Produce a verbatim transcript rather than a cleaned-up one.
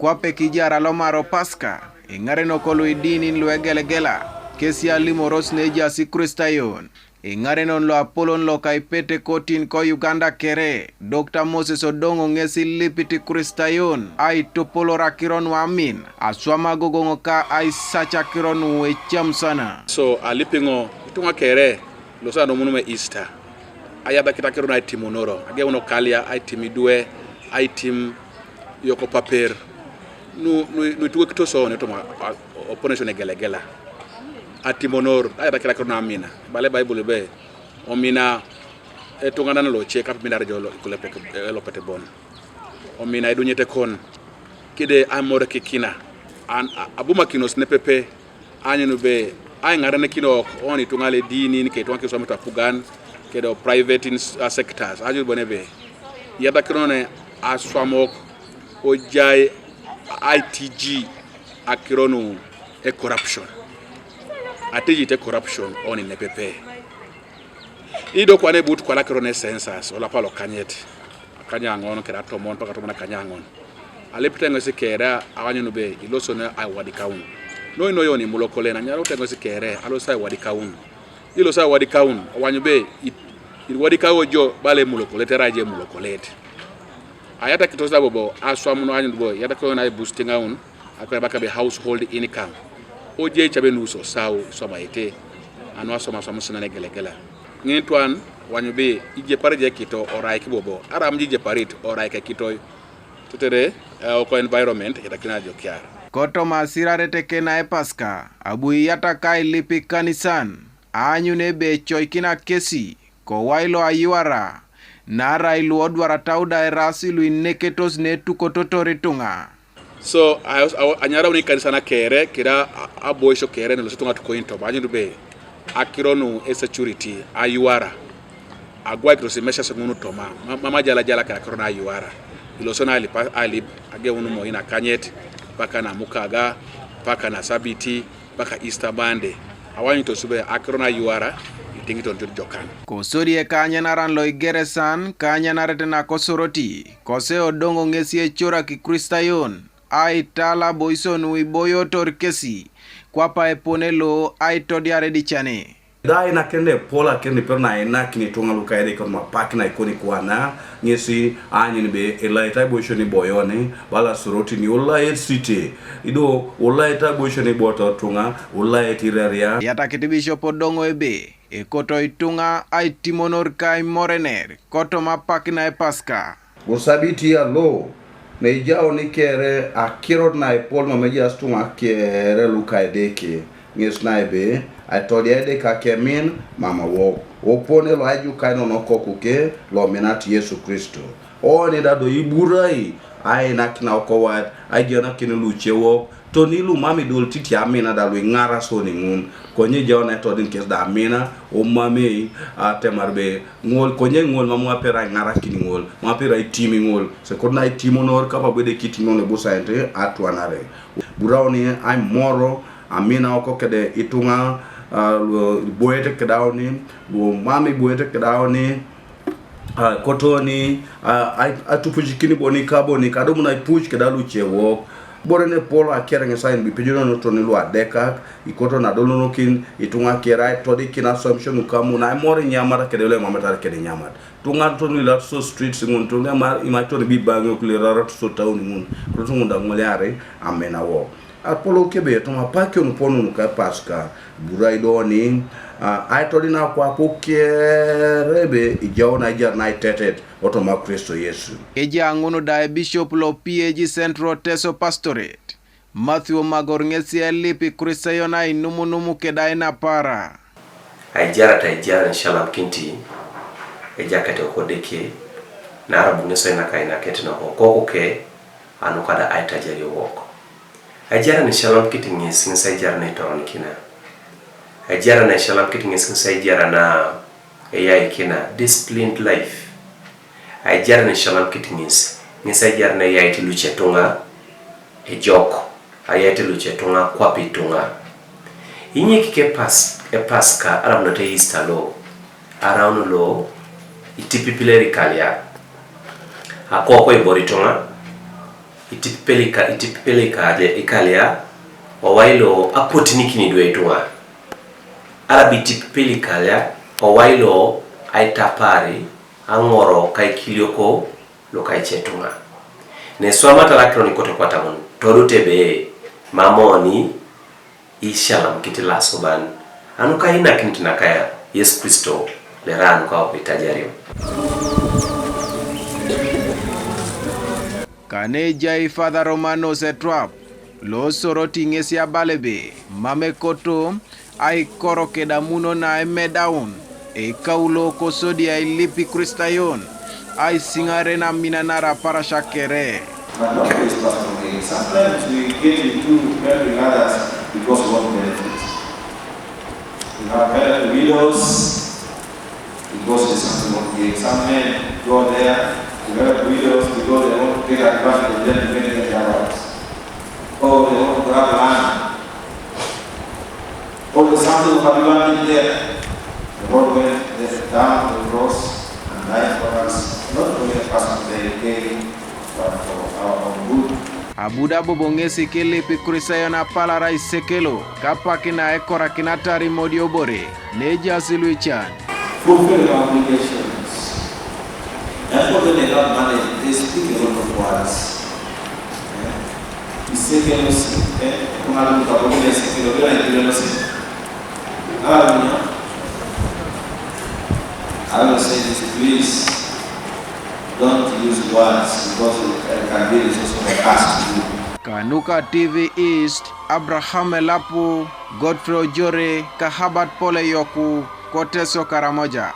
Kwape kijara lo maro Paska, iŋarenok luidinin luegelegela, kesi alimoros nejaas Ikristayon. Iŋarenon loapolon loka ipetekotin ko Uganda kere, Dr. Moses Odongo ŋes ilipit Ikristayon aitopolor akiro nuamin, aswam agogoŋ ka aisac akiro nu ecam sana. So alipiŋo ituŋa kere losa nomunume Easter, ayadakit akiro nuaitimonoro, ageun okalia, aitim idwe, aitim yokopaper, nu, nu, nuituwekitos oni toma, a, oponesio negelegela. Atimonor, ayadakit akiro nuamina. Bale Baibul be, omina etuŋanan loce kapiminare jo lo, ikulepek, elopet bon. Omina edunyete kon, kide amor kikina, an, a, abumakinos nepepe, anyun be, aiŋarenekinok, oni ituŋa ledinin, ke ituŋa kiswamit apugan, kedo private in, uh, sectors, anyun bo nebe, yadakino ne aswamok, ojai aitiji akiro nu e corruption. Atijit e corruption oni nepepe. Ido kwane but kwala akiro ne census, olapa lokanyet. Akanyaŋon kere atomon paka tomon akanyaŋon. Alipite ŋesi kere awanyun be ilosone aiwadikaun. Noi noi oni mulokolen, anyarute ŋesi kere, alosi aiwadikaun. Ilosi aiwadikaun, owany be, it, iwadikau jo bale mulokolet, erai je mulokolet. Ayatakitos da bobo, aswam no anyun bo, yatakitos na ibusitiŋaun, akore baka be household income. Oje icabe nuso sau, iswamaete, anu aswam aswam sinan egelegela. Ŋin twan, wanyu bi, ijepar je kito, orai kibobo, aram je ijeparit, orai ke kito, tetere, eh, oko environment, yatakina jo kiar. Kotoma asirarete kena Epaska, abu iyataka ailip ikanisan, aanyun ebe ecoikina kesi, kowai lo ayuara, naarai luodwaratau da eraasi luineketos netukototor ituŋa. So, a, a, anyarauni ikanisa nakere, kira a, aboisho kere, nelosi ituŋa tukointo, banyun be, akiro nu e security, ayuara, agwaikitos imesha seŋun toma, ma, mama jala jala kere akiro na ayuara, ilosi na alip, alip, ageun moi nakanyet, paka namukaga, paka nasabiti, paka Easter Monday, awanyutos be akiro na ayuara, itiŋiton tut jokan. Kosodi ekanyenaran lo igeresan, kanyenaret nakosoroti, kose Odongo ŋesi ecorak Ikristayon, aitala boiso nu iboyotor kesi, kwapa epone lo aitodiar edicane. Da ainakini epol akeni per na ainakini ituŋa luka ere ikot mapak na ikoni kwana, ŋesi aanyun be elait aiboisio niboyoni, bala Soroti ni olait city, ido olait aiboisio niboto tuŋa, olait ireria. Yatakit Bishop Odongo ebe, ekoto ituŋa aitimonor ka imorener, kotoma apak na Epaska. Osabiti alo, neijauni kere akirot naepol mama ejaas ituŋa kere luka Edeke, ŋes naibe, aitodia Edeke akemin mama wok, opone loaijukai nonokokuke lominat Yesu Kristo. Oni da do iburai, ainakin okowat, aigenakin luce wok, toni lumam idol titi amina da luiŋaras oni ŋun, konye ijaun etodin kes da amina, omamei, atemar be, ŋol, konye ŋol mam ŋapera iŋarakin ŋol, mam apera itimi ŋol, sekot na itimonor kapa bwede kitiŋon ebusaente atwanare. Burauni aimoro, amina oko kede ituŋa, ah, lu, iboete kedauni, lu mam iboete kedauni, ah, kotoni, ah, ai, atupucikini boni kaboni, kadumun aipuc keda luce wok. Bore ne Paul akere ŋesain bipejonono toni luadekak, ikoto nadolonokin, ituŋa kere aitodikin assumption nukamun, aimor inyamat kede lo emametar kede inyamat. Tuŋa toni ilat so streets ŋun, toni emar, imac toni bibaŋ yok lirarat so town ŋun, koto ŋun da ŋoliari, amina wo. Apolou kebe toma apakion ponu nuka Paska, burai doni, ah, aitodin akwap kere ebe ijau naijar naitetet, otoma Kristo Yesu. Eja ŋun da ebishop lo P A G Central Teso Pastorate, Matthew Magor ŋesi elip Ikristayon ainumunumu kedai napara. Aijarata aijar nisalamkinit, ejakait ko Edeke, narabu ŋes oinakainaket noko kokuke, anuka da aitajari wok. Aijar nisalamkit ŋes, ŋes aijar naitoronikina. Aijar naisalamkit ŋes, ŋes aijar na eyaikina, disciplined life. Aijar nisalamkit ŋes, ŋes aijar neyait luce tuŋa ejok, ayait luce tuŋa kwape tuŋa. Inyikike pas, Epaska araunete Easter lo, araun lo itipipileri kalia. Akoko ibori tuŋa, Itipipelika, itipipelika aje ikalia, owailo apotinikini dwe itunga. Arabi itipipelika alia, owailo aitapari, angoro kaikilioko, lo kaichetunga. Neswama tarakiro nikoto kwatamun, todu tebe, mamoni, ishalam kiti lasoban. Anu ka ina kinit nakaya, Yesu Kristo, lera anu ka opitajario. Kanejai Father Romanos Etwap, lo Soroti ŋesi abalebe, mamekoto, aikoro kedamuno na emedaun, ekaulo kosodi ailip Ikristayon, aisiŋare naminanara parasha kere. But not always, Pastor Mary. Sometimes we get into helping others because we want benefits. We have helped widows because there's something we want to give. Some men go there to help widows because they want to take advantage of them to make them their wives. Or they want to grab land. Or there's something of advantage there. The Lord went there down the cross and died for us, not only for us to pay, but for our own good. Abuda bobo ŋesi kilip Ikristayon apalar aisekelo, kapak na ekorakinatar imodiobore, nejaas luican. Fulfill our obligations. That's what they have managed. They speak a lot of words. Eh? Isekelo si, eh? Kuna mtu kabongela isekelo, bila isekelo si. Hallelujah. I will say this, please don't use words because it can be the source of a curse to you. Kanuka T V East, Abraham Elapu, Godfrey Ojore, Kahabat Pole Yoku, Koteso Karamoja.